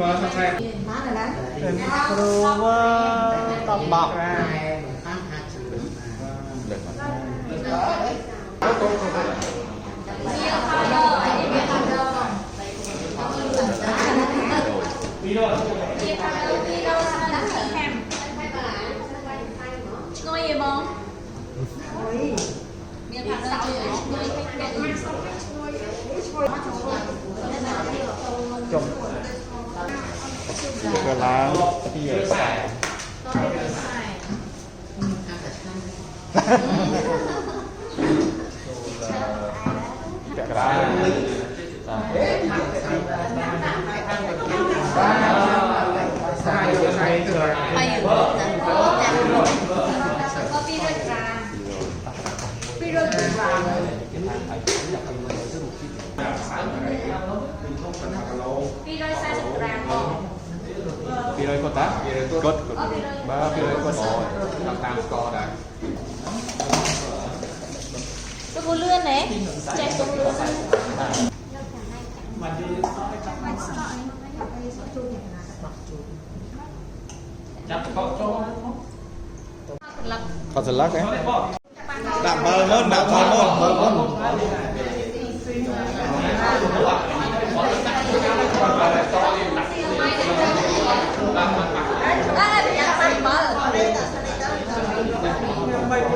បើសង្ស័យ Improver 10 10 បានអាចជំរឿនបាន វា powder វា powder 200ស្មើនឹង2ខាំឈ្ងុយឯបងមាន powder ជួយឲ្យឈ្ងុយពេក ចុំកន្លងពីខ្សែ ពាក់កណ្ដាល បាយយូរចាក៏200ក្រាម200ក្រាម240ក្រាមបង 200គាត់តា200គាត់បាទ200គាត់តាមស្ករដែរ ទៅគូលឿនហ៎ចេះគូលឿន ចាប់កក់ចូល ស្លឹក ថតស្លឹកហ៎ដាក់បាល់មុនដាក់បាល់មុនបាល់មុន អើយ៉ាងសាច់បើ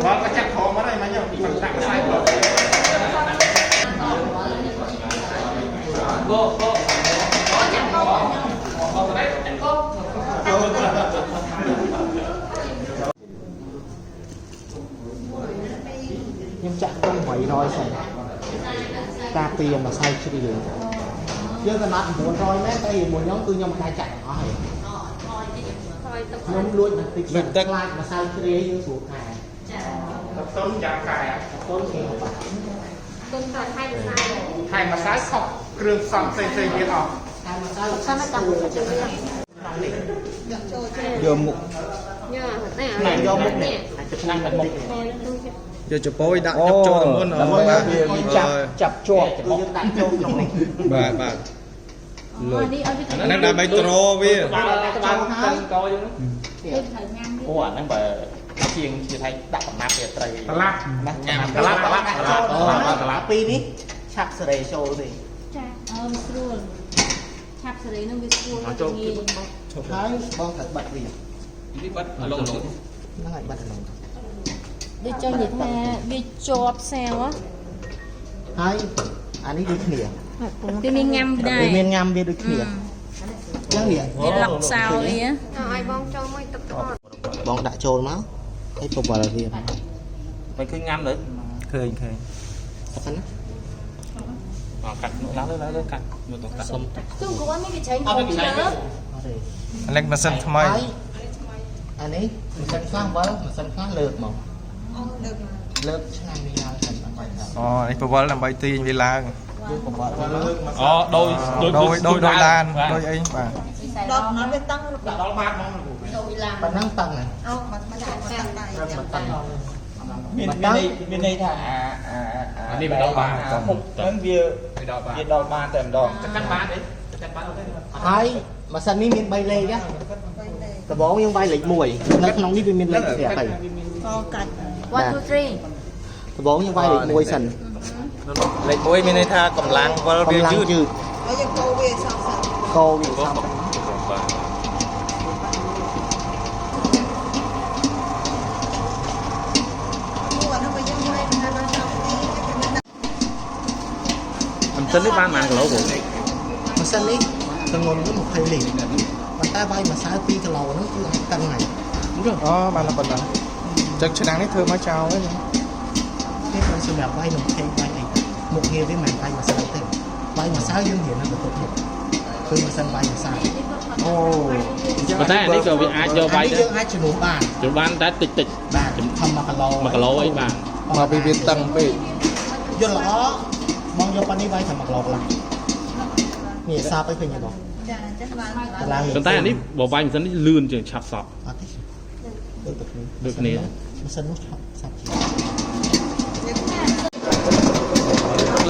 បាល់ក៏ចាប់ក្រោមមកដែរមិញមិនដាក់ខ្សែក្រោមកោកោ អូចាំកោ ខ្ញុំចាក់ខ្ទង់800សិនការពារម្សៅជ្រៀងយើងកំណត់900ម៉ែត្រតែមួយខ្ញុំគឺខ្ញុំមិនដែរចាក់ទាំងអស់ទេខ្ញុំលួចបន្តិចខ្លាចម្សៅជ្រាយយើងស្រួលខែ ចា តុនយ៉ាងកែ កូនគេបាក់ គុំតថៃម្សៅ ថែមម្សៅខុសគ្រឿងផ្សំផ្សេងផ្សេងទៀតអស់ តែម្សៅសិនតាមចូល យកមុខ ញ៉ា នេះយកមុខនេះអាចឆ្នាំងមុខ យកចពោយដាក់ញឹកចូលទៅមុន ដើម្បីវាវាចាប់ចាប់ជាប់ គឺយើងដាក់ចូលក្នុងនេះ បាទបាទ អូនេះឲ្យវា អាហ្នឹងដើម្បីទ្រវា ដាក់ចូលហើយ កយើង ត្រូវញ៉ាំ អូអាហ្នឹងបើជាងជាថៃដាក់កំណាប់វាត្រូវ តឡាប់ ណា ញ៉ាំតឡាប់តឡាប់តឡាប់ ចូលហើយ តឡាប់ ពីរនេះឆាប់សេរីចូលទេ ចាអឺស្រួលឆាប់សេរីនឹងវាស្រួលចូលងាយ ហើយបងត្រូវបិទវា នេះបាត់ឡងឡង ហ្នឹងហើយបិទអានោះ ដូចចង់និយាយថាវាជាប់សាវ ហើយអានេះដូចគ្នា វាមានញ៉ាំដែរ វាមានញ៉ាំវាដូចគ្នាអញ្ចឹងនេះ វាឡក់សោវា ឲ្យបងចូលមួយទឹកថត បងដាក់ចូលមកហើយពវល់វាមក មិនឃើញញ៉ាំទៅ ឃើញឃើញ សិនណា អកាត់ឡើងលើឡើងលើកាត់មើលទៅកាត់សុំ ជុំគាត់មានគេច្រែងគ្រប់លើ អត់ទេ អានេះម៉ាស៊ីនថ្មី ហើយអានេះម៉ាស៊ីនខ្លះវល់ម៉ាស៊ីនខ្លះលើកមកលើកឆ្នាំនេះឡើងសិនដើម្បីថា អូនេះពវល់ដើម្បីទាញវាឡើង យើងពវល់វាមក អូដោយ ដោយដោយដោយឡានដោយអីបាទ ដល់ណត់វាតឹង ដល់បាតហ្មង ប៉ុណ្ណឹងតឹងណា អូមកមកដាក់តឹងដែរ ត្រឹមតឹង មានមានន័យមានន័យថាអាអាអា នេះវាដល់បាន ហុកហ្នឹងវា វាដល់បាត វាដល់បានតែម្ដង កាត់បានអីកាត់បានអូខេ ហើយម៉ាស៊ីននេះមាន3លេខណាដំបូងយើងវាយលេខ1នៅក្នុងនេះវាមានលេខស្រាប់ហើយ អូកាច់ 1 2 3 ដំបូងយើងវាយលេខ1សិន លេខ1មានន័យថាកម្លាំងវិលវា កម្លាំង យឺត យឺត ហើយយើងកូរវាសងសិនក ោវាសំ បាទ អូអានោះបើយើងវាយមិនដល់ដល់ទីគេមិនដាក់ ម៉ាស៊ីននេះបានប៉ុន្មានគីឡូបង ម៉ាស៊ីននេះទម្ងន់វា20លីត្រប៉ុន្តែវាយម្សៅ2គីឡូហ្នឹងគឺអាចតឹងហើយ អូបានតែប៉ុណ្ណឹងចឹងឆ្នាំងនេះធ្វើមកចោលហើយ នេះបើសម្រាប់វាយនំខេងវាយអីមុខងារវាមិនមែនវាយម្សៅទេវាយម្សៅយើងរៀននៅបន្ទប់មុខគឺម៉ាស៊ីនវាយម្សៅ អូ ប៉ុន្តែអានេះក៏វាអាចយកវាយ នេះយើងអាចជំនួសបាន ទៅបានតែតិចតិច បាទធំ1គីឡូ 1គីឡូអីបាន មកពីវាតឹងពេក យល់ល្អបងយកប៉ុណ្នេះវាយតែ1គីឡូកន្លះនេះសាបឲ្យឃើញទេបង ចាអញ្ចឹងឡើង ឡើង ប៉ុន្តែអានេះបើវាយម៉ាស៊ីននេះលឿនជាងឆាប់សក់ អត់ទេដូចតែគ្នា ដូចគ្នា ម៉ាស៊ីននោះឆាប់សាប់ជាង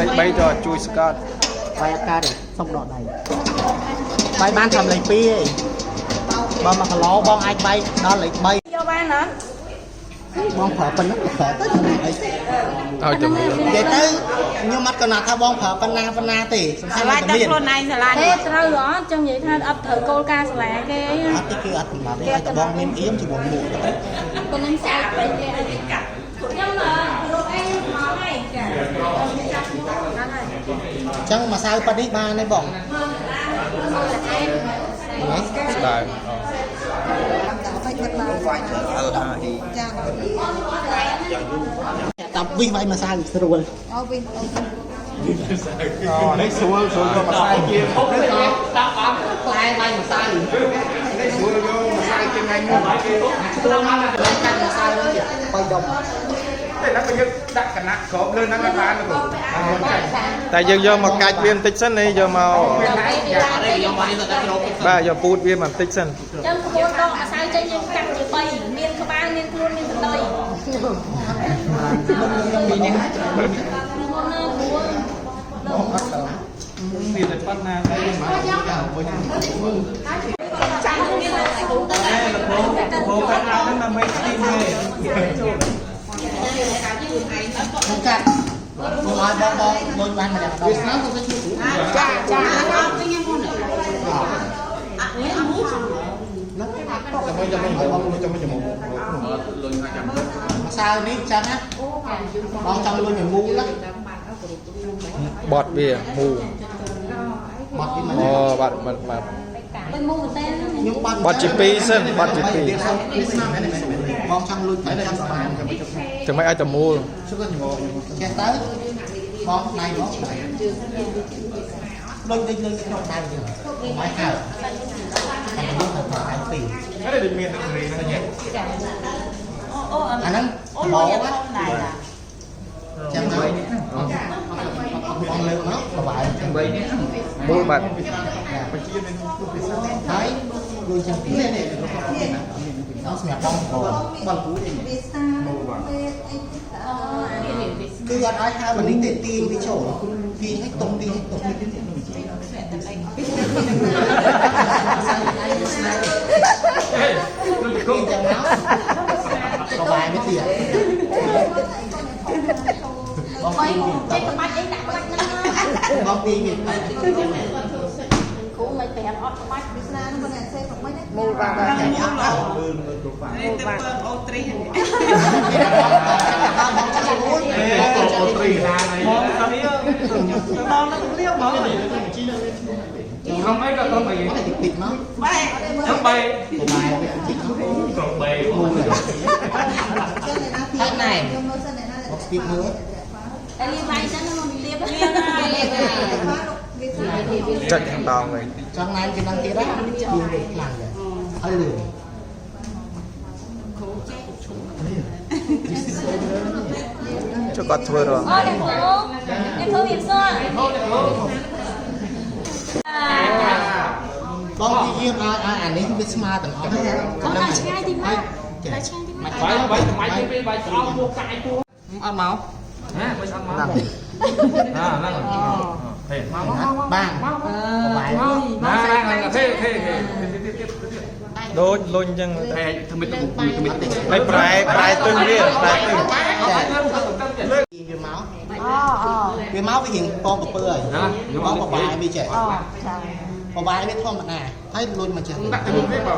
លេខ3ទៅជួយស្កាត់ វាយអាកាសសុំដកដៃ បាយបានត្រឹមលេខ2ឯងបើ1គីឡូបងអាចបាយដល់លេខ3 យកបានអត់ បងប្រើប៉ុណ្ណឹងប្រើទៅចំណេញអីទេ ឲ្យតែមាន និយាយទៅខ្ញុំអត់កំណត់ថាបងប្រើប៉ុណ្ណាប៉ុណ្ណាទេសំខាន់ ស្រឡាញ់ តែមាន តែខ្លួនឯងស្រឡាញ់ ទេត្រូវអត់ចង់និយាយថាអត់ត្រូវគោលការណ៍សាលាគេអី អត់ទេគឺអត់កំណត់ទេឲ្យតែបងមានអៀមជាមួយមួកទៅ ប៉ុណ្ណឹងស្អាតពេកគេអាចកាត់ខ្ញុំរត់អីមកហើយចា អញ្ចឹងម្សៅប៉ុណ្នេះបានទេបងហ្នឹង ស្ដើង តែបិទបានចា តាប់វិសវាយម្សៅស្រួល អូវិញអូ អូនេះស្រួលស្រួលក៏ម្សៅជាង តាប់បានផ្លែវាយម្សៅ នេះស្រួលយកម្សៅជាងថ្ងៃមុន ស្រួលមកកាត់ម្សៅហ្នឹងជា3ដុំ តែហ្នឹងក៏យើងដាក់កណាក់ក្របលើហ្នឹងបានទៅ តែយើងយកមកកាច់វាបន្តិចសិននេះយកមកបាទយកពូតវាបន្តិចសិន ចឹងក្បួនដកម្សៅចេញយើងកាត់ជា3មានក្បាលមានខ្លួនមានកន្ទុយ ពីនេះ មុនណាក្បួន បងអត់ទៅ មានតែប៉ុណ្ណាដែរ ចាំមានតែគ្រូទៅ ព្រោះកាត់ហ្នឹងដើម្បីស្ទីមទេ ខ្ញុំកាត់ខ្ញុំឲ្យបងបងលុយបានម្នាក់ម្ដងវាស្នាមទៅជួយ ចាចាអត់វិញមុន ហ្នឹង ចាំចាំបងចាំចាំមក ម្សៅនេះចឹងណាបងចង់លុយមួយមូលណា បត់វាមូ បត់ពីមក អូបាទបាទបាទ វិញមូមែនតើ ខ្ញុំបត់ បត់ជាពីរសិនបត់ជាពីរ បងចង់លុយតែចាំបាន ធ្វើម៉េចឲ្យតែមូល ចេះទៅបងដៃបងដៃលុយតិចលុយក្នុងដៃចឹងមិនហើតែខ្ញុំត្រូវប្រើដៃពីរ ហើយដូចមាននឹងរីហ្នឹងញ៉េ អូ អាហ្នឹង អូលុយអត់ធំដែរ ចឹងហើយបងលើកមកបបាយចឹង មូលបាទ ហើយលុយចឹងពីរនេះដល់សម្រាប់បងបងបងគូទេ វាសាពេទ្យអី គឺអត់ឲ្យហើមនេះទេទាញវាចូលទាញឲ្យតុំទាញឲ្យតុំទាញចឹងមកបបាយមិនទៀតបង បី ទាញវា ចេះក្បាច់អីដាក់ក្បាច់ហ្នឹង បងទាញវា គ្រូមិនប្រាប់អត់ក្បាច់ វាស្នានឹងមិនសេផងមិន មូលបាទបាទអត់ដល់ នេះទៅពើអូត្រី បងចាំមូល អូត្រី បងទៅនេះទៅដល់នឹងលៀបហ្មង ក្រុមអីក៏ក្រុមអី តិចតិចមក បែ ក្រុម3 បបាយវាតិចមក ក្រុម3 មូល ហើយណែខ្ញុំមើលសិនណែណា មកស្ទាបមើល តែលាបៃចឹងមកលាប វាសា ចុចខាងដងវិញ ចង់ណែនជាងទៀតណាទាញវាខ្លាំងដែរឲ្យលឿន ចុះគាត់ធ្វើរង អូអ្នកគ្រូអ្នកគ្រូរៀបសួរ បងព្យាយាមឲ្យឲ្យអានេះវាស្មើទាំងអស់ហ្នឹង កូនដល់ឆ្ងាយតិចមកដល់ឆ្ងាយតិចមក បាយបាយសម័យគេពេលបាយស្អល់ពោះកាយពោះអត់មកហ៎មិនអត់មកអាហ្នឹងហេមកមក បានបបាយ ណាហ្នឹងហេហេហេទៀតទៀតទៀត ដូចលុញចឹង ហេធ្វើមិនទៅធ្វើមិនទៅ ហើយប្រែប្រែទឹងវាប្រែទឹង ចាទាញវាមកវាមកវារៀងពងកពើហើយបងបបាយវាចេះបបាយវាធម្មតាហើយលុញមកចេះ ដាក់ទៅមុខនេះបាទ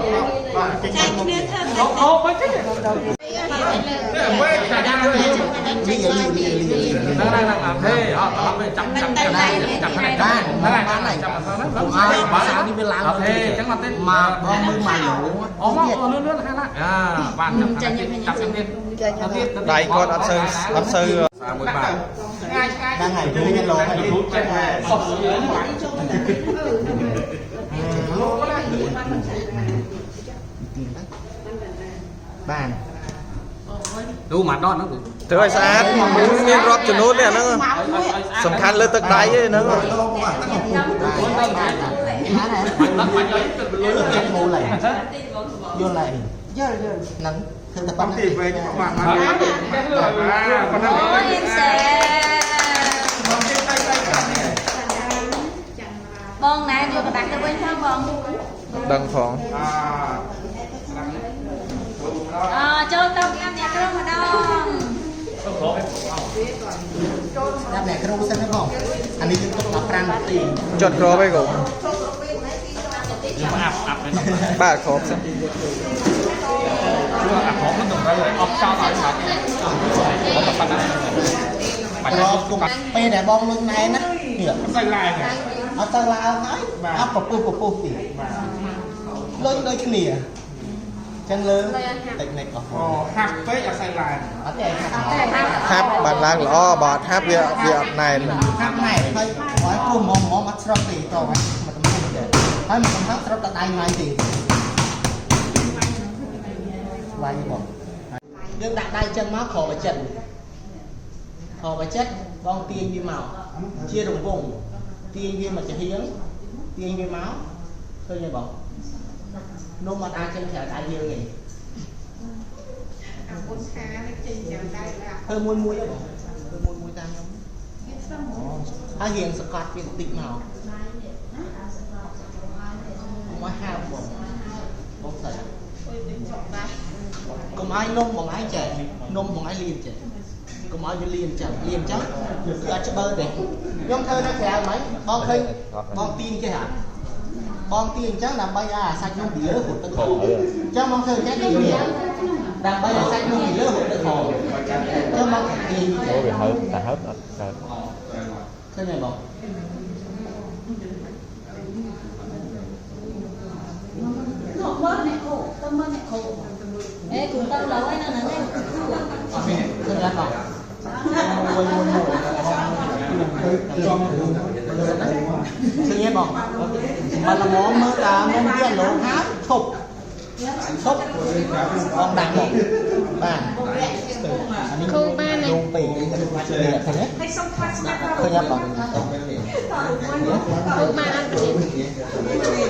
បាទចេញ ចែកគ្នាធ្វើ អូអូមិនទេ នេះវែកចាយ៉ា លីលីលីលី ហ្នឹងហ្នឹងហេអត់អត់ចាប់ចាប់ចាប់ចាប់ បាន ហ្នឹង បានហើយ ចាប់ហ្នឹង កុំឲ្យភាសានេះវាឡើង អូខេអញ្ចឹងអត់ទេ មកបងមើលម៉ាឡូ អូមកលឿនលឿនខាងណាអាបានចាប់ចាប់ទៀតទៀត ដៃគាត់អត់សូវអត់សូវ មួយបាទ ហ្នឹងហើយឃើញឡូហើយ ចេះសោះ បាន ទូមកដល់ហ្នឹង ធ្វើឲ្យស្អាតមានរាប់ចំនួនទេអាហ្នឹងសំខាន់លើទឹកដៃទេហ្នឹង បាន បាច់បាច់លុយទៅលុយ ចិត្តមូលហើយយល់ហើយយល់យល់ហ្នឹងធ្វើតែប៉ុណ្្នឹង ទីវែកបាទបាទប៉ុណ្ណឹង អូរៀបសែ បងណែយកក្រដាសទៅវិញផងបង ដឹងផង អចូលទៅញ៉ាំអ្នកគ្រូម្ដង ស្ដាប់អ្នកគ្រូសិនទេបងអានេះយើងទុក15នាទី ចត់ក្របឯងគ្រូ ខ្ញុំអាប់អាប់នេះ បាទក្របសិន អាប់ហ្នឹងតម្រូវឲ្យអប់ចោលឲ្យបាត់តែប៉ុណ្ណាបាច់ ក្របទុកពេលដែលបងលុញណែនណានេះ ស្អីឡើង អត់ទៅឡើងហើយអត់ពពុះពពុះទៀតលុញដូចគ្នាចឹងលើតិចនិចអស់ អូហាក់ពេកអត់ស្អីឡើង អត់ទេហាក់ ហាប់បានឡើងល្អបើអត់ហាប់វាវាអត់ណែន ហាក់ណែហើយឲ្យព្រោះហ្មងហ្មងអត់ស្រស់ទេតោះមកតំណទេហើយមកតំណស្រស់តែដៃម៉ៃទេវាយបងយើងដាក់ដៃចឹងមកគ្របឲ្យចិត្តគ្របឲ្យចិត្តបងទាញវាមកជារង្វង់ទាញវាមកចំហៀងទាញវាមកឃើញទេបងនំអត់អាចចេញក្រៅដៃយើងទេធ្វើមួយមួយហ៎បងធ្វើមួយមួយតាមខ្ញុំហើយរៀងសកាត់វាបន្តិចមកកុំឲ្យហើមបងបងស្រីកុំឲ្យនំបងឯងចេះនំបងឯងលៀនចេះកុំឲ្យវាលៀនចឹងលៀនចឹងគឺអត់ច្បាស់ទេខ្ញុំធ្វើនៅក្រៅហ្មងបងឃើញបងទាញចេះហ่ะបងទាញអញ្ចឹងដើម្បីឲ្យអាសាច់នំពីលើរត់ទៅក្រោមអញ្ចឹងបងធ្វើអញ្ចឹងដូចគ្នាដើម្បីឲ្យសាច់នំពីលើរត់ទៅក្រោមអញ្ចឹងបងទាញចេះ វាហើបតែហើបអត់កើត ឃើញទេបង អេគ្រូទៅលើហើយនៅហ្នឹងឯង ឃើញអត់បងមួយមួយមួយចង់ឃើញទេបងបើល្មមមើលតាមមុំវាលោហើយឈប់ឈប់បងដាក់មកបាទអានេះគ្រូបានលងពេកឃើញទេឃើញអត់បងគ្រូបានអត់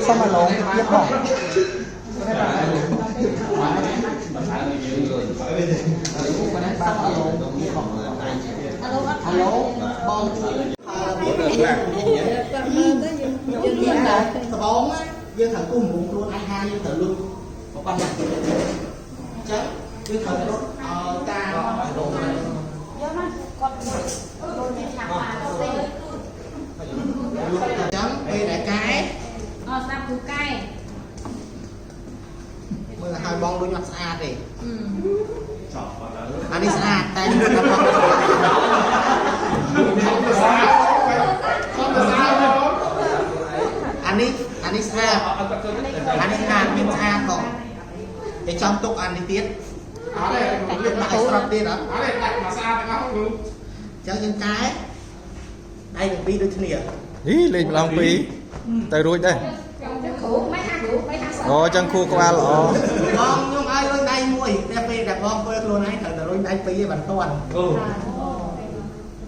សុំមកលងទៀតបងបាទអឡូបងអាឡូបងជួយ គាត់មើលទៅយើងយើង យើងតែដបងយើងត្រូវគុំមុំខ្លួនឯងហាយើងត្រូវលុបប៉ុណ្ណាអញ្ចឹងយើងត្រូវរត់ឲ្យតាមអាឡូ យកមកគាត់មួយលុយមានឆាប់បានទេ អញ្ចឹងពេលដែលកែ អស្ដាប់គ្រូកែ មើលឲ្យបងដូចអត់ស្អាតទេ អឺ អានេះស្អាតតែខ្ញុំថាបងអានេះអានេះស្អាតអានេះខាតមានស្អាតបងគេចង់ទុកអានេះទៀត អត់ទេ ទុកដាក់ឲ្យស្រស់ទៀតអត់ អត់ទេដាក់មកស្អាតទាំងអស់គ្រូ អញ្ចឹងយើងកែដៃទាំងពីរដូចគ្នា នេះលេងម្ដងពីរទៅរួចដែរ គ្រូមិនហាគ្រូមិនហា អូអញ្ចឹងខួរក្បាលល្អ បងខ្ញុំឲ្យរុញដៃមួយតែពេលដែលបងធ្វើខ្លួនឯងត្រូវតែរុញដៃពីរឲ្យបានតាន់ អូ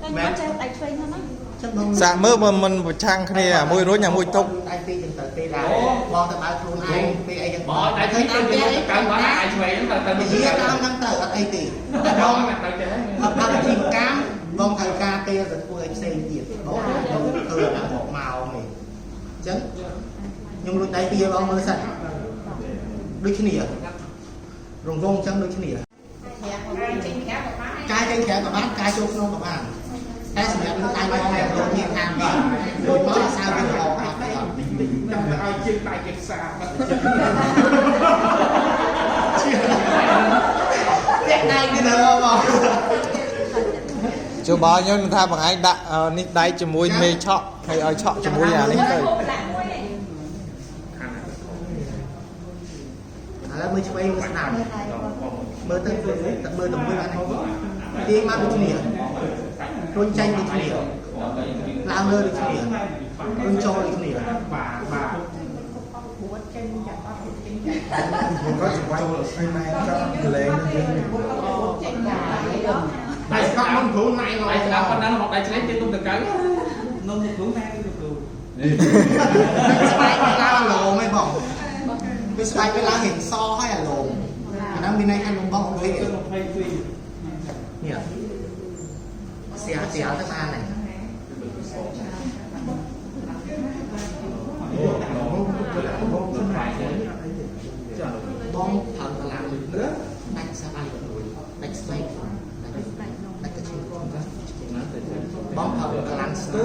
តែខ្ញុំចេះដៃឆ្វេងហ្នឹងណា ចឹងបង សាកមើលបើមិនប្រឆាំងគ្នាអាមួយរុញអាមួយទុក ដៃពីរចឹងទៅពេលដែលបងទៅបើកខ្លួនឯងពេលអីចឹង បងដៃ ឃើញ ទៅ តាមផ្ទះអី កើបានដៃឆ្វេងទៅទៅ និយាយតាមហ្នឹងទៅអត់អីទេតែ ប បង ង ទៅចេះ អត់ដល់អាជីវកម្មបងត្រូវការពេលទៅធ្វើអីផ្សេងទៀតបងធ្វើអាហ្នឹងមកមកនេះអញ្ចឹងខ្ញុំរុញដៃពីរបងមើលសិនដូចគ្នារង្វង់អញ្ចឹងដូចគ្នាកាយចេញក្រៅក៏បានកាយចូលក្នុងក៏បានតែសម្រាប់លើដៃបងដូចមានខាងនេះដូចមកអសើវាល្អអត់អត់ ចង់ទៅឲ្យជាងដៃគេផ្សារបាត់ ពាក់ដៃនេះទៅបង ជួបើខ្ញុំថាបងឯងដាក់នេះដៃជាមួយមេឆក់ហើយឲ្យឆក់ជាមួយអានេះទៅ ឥឡូវមើលឆ្វេងមើលស្ដាំមើលទៅតែមើលទៅមើលអានេះទាញមកដូចគ្នារុញចេញដូចគ្នាឡើងលើដូចគ្នារុញចូលដូចគ្នា បាទបាទ ក៏ច្បាច់ឲ្យម៉ែចង់លេង ដៃស្កប់មុនគ្រូណៃ ដៃស្ដាប់ប៉ុណ្ណាមកដៃឆ្វេងគេទុំទៅកើនំគ្រូណែគ្រូ ស្បែកវាឡើងអាឡងឯងបងវាស្បែកវាឡើងរៀងសហើយអាឡងអាហ្នឹងមានន័យថានំបងអូខេនេះស្រាលស្រាលទៅបានហើយ បងថើកម្លាំងមួយព្រឹកដាច់សបាយដាច់ស្បែកដាច់កញ្ជើបងថើកម្លាំងស្ទើ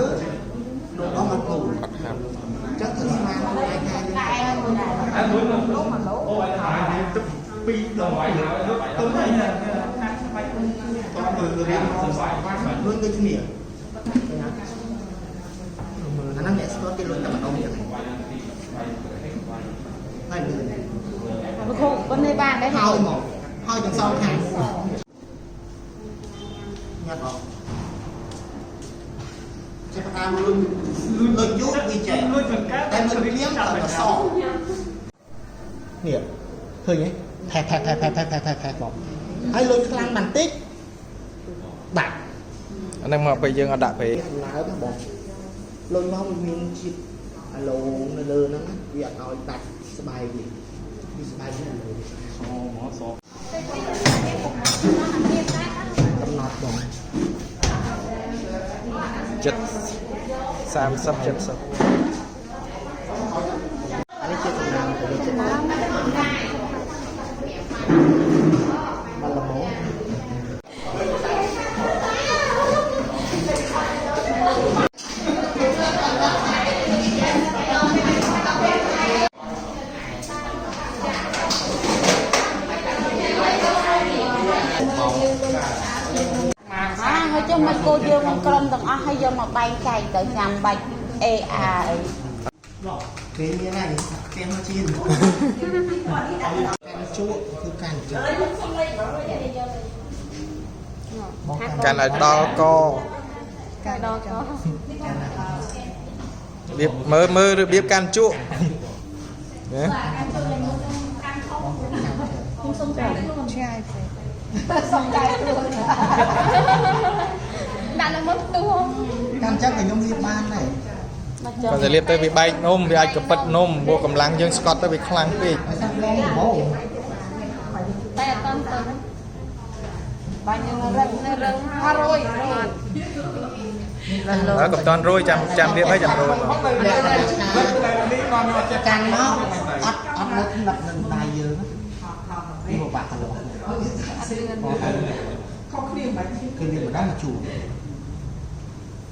បងអត់គូ អត់ហាប់ ចឹងធ្វើស្មានខ្លួនឯងថាយើង អូយទឹកពីរដងហើយទុំហើយ តមើលរៀង លុយដូចគ្នាអាហ្នឹងអ្នកស្គាល់គេលុយតែម្ដងចឹងហើយលឿន លោកគ្រូប៉ុណ្នេះបានដែរ ហើយមកហើយទាំងសងខាងញ៉ាត់អត់ចាប់ផ្ដើមលុយលុយយូរវាចេះ លួចមិនកើត តែលុយភ្លាមត្រូវតែសងនេះឃើញទេថែថែថែថែថែថែថែថែបងហើយលុយខ្លាំងបន្តិចបាក់ អាហ្នឹងមកពេលយើងអត់ដាក់ពេក វាឡើងណាបងលុយមកវាមានជាតិអាឡូនៅលើហ្នឹងណាវាអត់ឲ្យដាច់ស្បែកទេវាស្បែកវាអាឡូវាស្អាត អូមកស កំណត់បង ចិត្ត30 70 អានេះជាសំណាងទៅវាចិត្តបាល់ល្មម អាហើយចុះមកគោយើងមកក្រុមទាំងអស់ហើយយកមកបែងចែកទៅចាំបាច់ A A អី គេមានហើយផ្ទះមកជៀនកាន់ជក់គឺកាន់ជក់បង កាន់ឲ្យដល់ក កាន់ដល់ក របៀបមើលមើលរបៀបកាន់ជក់ណា សុំចែកខ្លួនដាក់នៅមុខទួ កាន់ចឹងក៏ខ្ញុំរៀបបានដែរ មកចុះ គាត់តែលាបទៅវាបែកនំវាអាចកប៉ិតនំព្រោះកម្លាំងយើងស្កត់ទៅវាខ្លាំងពេក ហើយសាប់បងដំបូង តែអត់តន់ទៅ បាញ់យើងរឹង នៅរឹង អរយ ហើយកុំតន់រួយចាំចាំលាបហើយចាំរួយមក កាន់មកអត់អត់នៅថ្នាក់នឹងដៃយើងនេះមកបាក់កន្លោះខុសគ្នាមិនគឺរៀបម្ដងមកជួ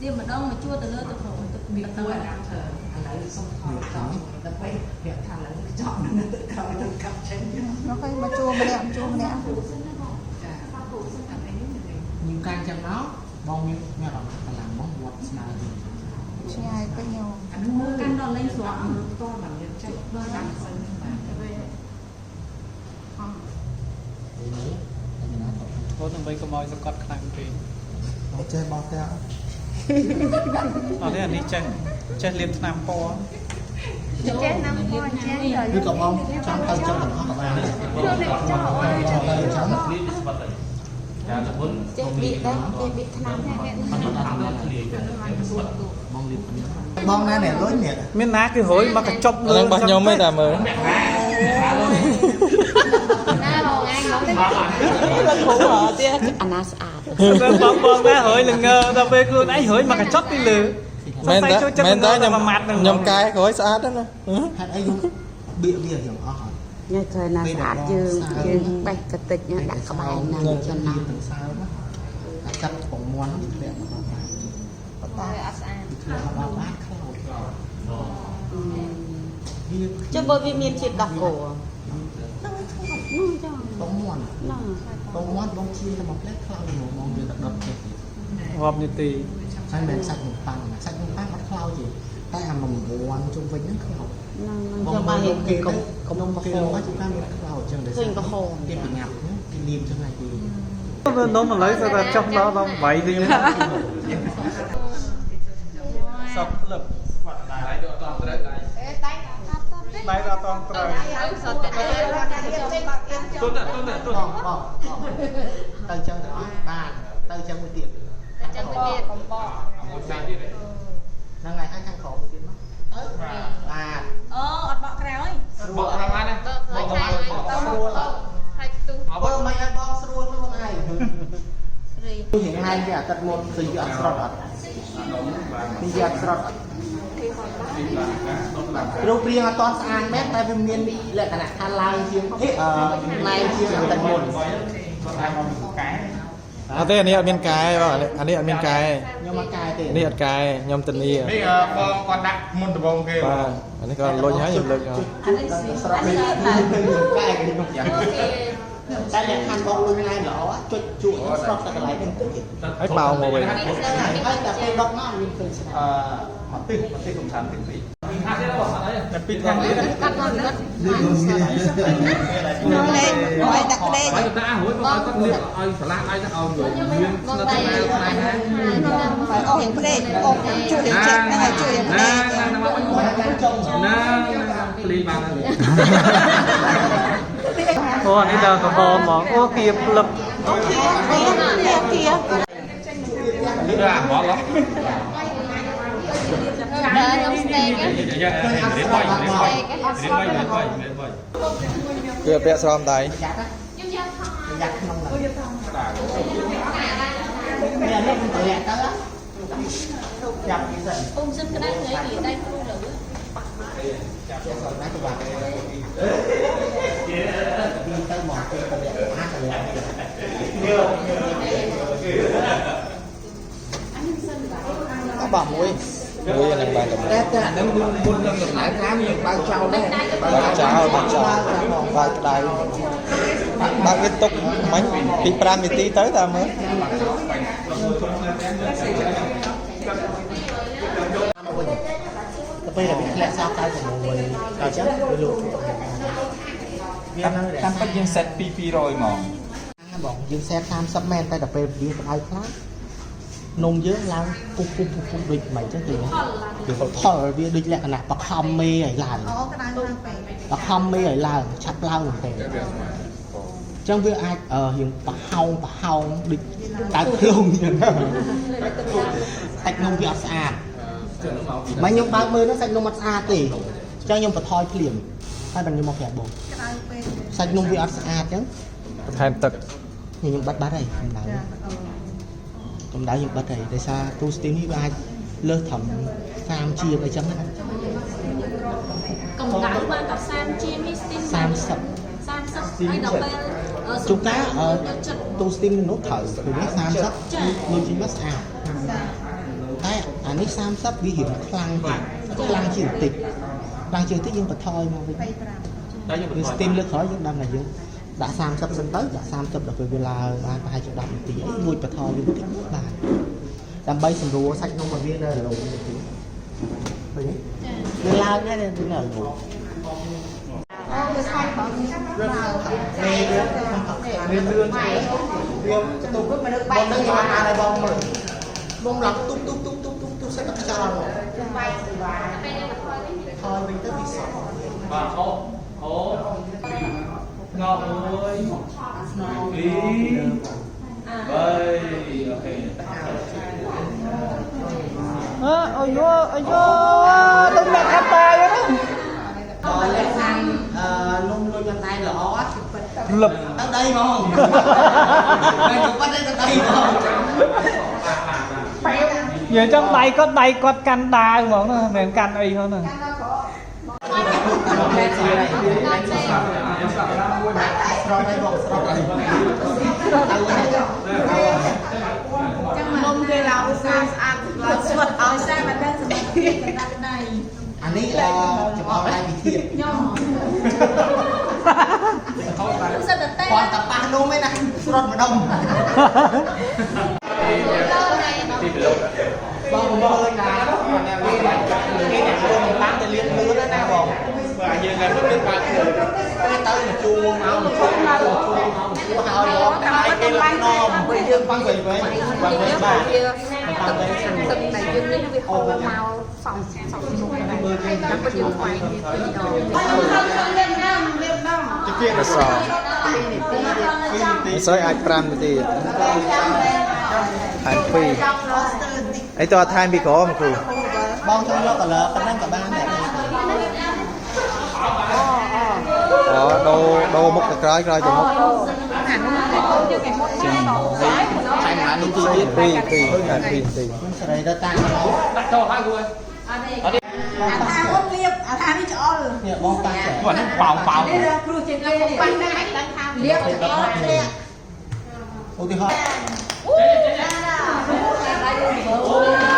ទៀម្ដងមកជួទៅលើទៅក្រោមទៅ មានគួរអារម្មណ៍ច្រើនឥឡូវសុំថតដើម្បីប្រាប់ថាឥឡូវចប់នឹងទៅក្រោយទៅកាប់ចេញ មកឲ្យមកជួម្នាក់ជួម្នាក់ ចា ខ្ញុំកាន់ចឹងមកបងមានមានអារម្មណ៍កម្លាំងបងវត្តស្មើវិញ ឆ្ងាយពេកខ្ញុំ អានោះមើល កាន់ដល់លេងស្រក់ មើលផ្ទាល់បានយើងចេះតាមសិនបាទ នេះតែណាត អូដើម្បីកុំឲ្យសកត់ខ្លាំងពេក បងចេះបោះតែ អត់ទេអានេះចេះចេះលាបថ្នាំពណ៌ ចេះណាំពណ៌ចេះ ឬក៏បងចង់ទៅចឹងទាំងអស់ក៏បានដែរចង់ទៅចឹង ចេះបៀកដែរចេះបៀកថ្នាំ បងលៀបបងណាអ្នកលុយនេះ មានណាគឺរួយមកកញ្ចប់ អាហ្នឹងរបស់ខ្ញុំឯងតាមើល ណារងឯងមក លោកគ្រូហ៎ទៀតអាណាស្អាត បងបងណារួយល្ងើដល់ពេលខ្លួនឯងរួយមកកញ្ចប់ពីលើ មែនតាមែនតាខ្ញុំ មួយម៉ាត់ហ្នឹង ខ្ញុំកែក្រោយស្អាតណាស់ ហេតុអីខ្ញុំបៀកវាយ៉ាងអស់អត់ ញ៉ៃឃើញណាស្អាតយើងយើងបេះកតិចដាក់ក្បែរហ្នឹងចឹងណា ទាំងសើមអាកាត់ពងមន់វាធ្លាក់មកដល់បាត វាអត់ស្អាត ធ្លាក់មកដល់បាតខ្លោចវា ចុះបើវាមានជាតិដោះគោនោះចឹង ពងមន់ ណា ពងមន់បងជៀនតែមកផ្លែខ្លោចហ្មងបងវាទៅដុតចេះទៀត រាប់នាទី ហើយមិនសាច់នំប៉័ងសាច់នំប៉័ងអត់ខ្លោចទេតែអាមួយមន់ជុំវិញហ្នឹងខ្លោច ហ្នឹង បង ចឹងបាន គេ គេ កុំ កុំ កុំ កុំក្រហម គេមកជួនកាលមានខ្លោចចឹង ឃើញក្រហម គេប្រញាប់គេលៀមចឹងហើយគេ នំឥឡូវស្អាតចុះដល់ដល់8រៀលសក់លឹបដៃដល់អត់តត្រូវទុនទុនទុន បងបងទៅចឹងទាំងអស់បានទៅចឹងមួយទៀត ចឹងទៅទៀតកំបក ហ្នឹងហើយហើយខាងក្រោមមួយទៀតមកទៅបាទ អូអត់បកក្រោយ ស្រួលអត់ ហើយ ស្រួលអត់ ហើយទុះ បើមិនឲ្យបងស្រួលខ្លួនឯង រី រៀងណែនវាអាទិត្យមុនគឺវាអត់ស្រត់អត់នេះវាអត់ស្រត់អត់ រូបរាងអត់ទាន់ស្អាតមែនតែវាមានលក្ខណៈថាឡើងជាងអឺណែនជាងតែមុន អត់ទេអានេះអត់មានកែបងអានេះអត់មានកែ ខ្ញុំអត់កែទេ នេះអត់កែខ្ញុំធានា នេះបងគាត់ដាក់មុនដំបូងគេ បាទអានេះក៏លុញហើយខ្ញុំលើកហើយ អានេះស្រស់ខ្ញុំកែខ្ញុំយ៉ាងតែលក្ខខណ្ឌបងលុញណែនល្អចុចជក់ស្រស់តែកន្លែងហ្នឹងតិច ហើយបោងមកវិញ ហើយតែពេលដុតមកមានឃើញស្អាត អឺមកទឹះមកទឹះកំសាន្តទឹះពីតែពីខាងនេះ កាត់មកកាត់ លេខឲ្យដាក់ក្តេក ហើយតារួចបងឲ្យគាត់លាបឲ្យឆ្លាស់ឲ្យទៅឲ្យមាន បងដៃ ស្និទ្ធស្នាលស្នេហា ឲ្យអស់រៀងផ្ដេកអស់ជួយរៀងចិត្តហ្នឹងឲ្យជួយរៀងផ្ដេ ណា ក ណាណាមកណាភ្លីបានហើយ អូអានេះដល់ក្រហមហ្មងអូគៀផ្លឹប អូខេគៀគៀ លឿនអាហ្មង ដល់ខ្ញុំស្នេហ៍ រៀបបីរៀបបីរៀបបីរៀបបីរៀបបី គឺអត់ពាក់ស្រោមដៃ ខ្ញុំយកថត យ៉ាក់ក្នុងហ្នឹងនេះអានេះខ្ញុំតម្លាក់ទៅចាប់ពីសិន អ៊ំសិនក្តៅថ្ងៃនេះដៃគ្រូលើ ចាប់សិនណាទៅបាក់ពីទៅមកពេលតម្លាក់អាតម្លាក់ អត់បាក់មួយមួយអានឹងបានតែមួយ តែតែអានឹងមុននឹងដំណើរការយើងបើកចោលដែរ បាក់ចោលបាក់ចោលបាក់ក្តៅបាក់វាទុកមិញពី5នាទីទៅតាមមើល មកវិញទៅពេលដែលវាធ្លាក់សោះ96ដល់អញ្ចឹងវាលូតវានៅ តាមពិតយើង set 2 200ហ្មង បងយើងសេត30មែនតែដល់ពេលវាក្តៅខ្លាំងនំយើងឡើងពុះពុះពុះពុះដូចមិនអញ្ចឹងគឺវាផលវាដូចលក្ខណៈបខំមេឲ្យឡើង អូក្តៅខ្លាំងពេក បខំមេឲ្យឡើងឆាប់ឡើងមែនទេអញ្ចឹងវាអាចរៀងប្រហោងប្រហោងដូចតើឃ្លុងអញ្ចឹងសាច់នំវាអត់ស្អាតមិនខ្ញុំបើកមើលហ្នឹងសាច់នំអត់ស្អាតទេអញ្ចឹងខ្ញុំបន្ថយភ្លាមហើយបានខ្ញុំមកប្រាប់បង ក្តៅពេក សាច់នំវាអត់ស្អាតអញ្ចឹង បន្ថែមទឹក ខ្ញុំបិទបាត់ហើយកម្ដៅកម្ដៅខ្ញុំបិទហើយដោយសារទូស្ទីមនេះវាអាចលើសត្រឹម30ជាងអីចឹងណា កម្ដៅបានតែ30ជាងនេះស្ទីម 30 30ហើយដល់ពេល ជួនកាល យកចិត្ត ទូស្ទីមនោះត្រូវព្រោះវា30លុយជីមកស្អាតតែអានេះ30វារៀងខ្លាំងតិចខ្លាំងជាងតិចខ្លាំងជាងតិចយើងបន្ថយមកវិញ តែយើង វាស្ទីមលើកក្រោយយើងដឹងថាយើងដាក់30សិនទៅដាក់30ដល់ពេលវាឡើងបានប្រហែលជា10នាទីអីលួចបន្ថយវាបន្តិចបានដើម្បីសម្រួលសាច់នំឲ្យវានៅរលោងតិចឃើញទេវាឡើងហើយវានៅរលោង អូវាស្វាយបង មេវាវាលឿនវាបន្ទុក មនុស្ស បងនឹងខ្ញុំអានឲ្យបងមើលបងឡើងទុបទុបទុបទុបទុបទុបសិតតែខ្យល់មក បាយសេវា ពេលយើងបន្ថយវិញ ថយវិញទៅវាសក់ បាទអូអូងប់មួយពីរបីអូខេ អើអូយអូយទៅអ្នកខាត់តាយហ្នឹង ដល់លក្ខខណ្ឌអឺនំលុញអណ្ដែងល្អ ផ្លឹប ទៅដីហ្មងមិនទៅប៉ិតទៅដីហ្មង និយាយចឹងដៃគាត់ដៃគាត់កាន់ដាវហ្មងណាមិនមែនកាន់អីហ្នឹងណា ស្រស់ហើយបងស្រស់ហើយ ចឹងមុំគេឡើងស្អាតស្អាតឡើងស្វិតឲ្យស្អាតមិនដឹងសម្រាប់កម្ដៅដៃ អានេះអឺចំអល់ដៃវិធាន ខ្ញុំសិតតែតែ គាត់តែប៉ះនំឯណាស្រត់ម្ដុំបងមើលណាគេអ្នកចូលមិនតាមទៅលៀនលឿនណាបង បើយើងតែមានបើក ពេលទៅមកជួមកមកជួមកជួមកជួហើយបងតែគេលំនំពេលយើងបាំងវិញវិញបាំងវិញបាទ ទឹកទឹកដែលយើងនេះវាហូរមកសំសំជុំដែរតែពិតយើងខ្វែងវាពីរដង អសអសអាច5នាទីថែម2អីតើថែមពីក្រមគ្រូ បងចង់យក color ប៉ុណ្ណឹងក៏បានដែរ អូដូរដូរមុខទៅក្រោយក្រោយទៅមុខ ថែមបាននេះទីទៀត 2 2ថែម2នាទី ខ្ញុំសេរីទៅតាមមក ដាក់ចូលហើយគូអើយ អត់ទេ បងប៉ះ អាមុនលៀបអាថានេះច្អល់ នេះបងប៉ះចេះ គាត់ហ្នឹងប៉ោងប៉ោង នេះគ្រោះជាងគេ ប៉ះដែរដឹងថា លៀបច្អល់ធ្លាក់ ឧទាហរណ៍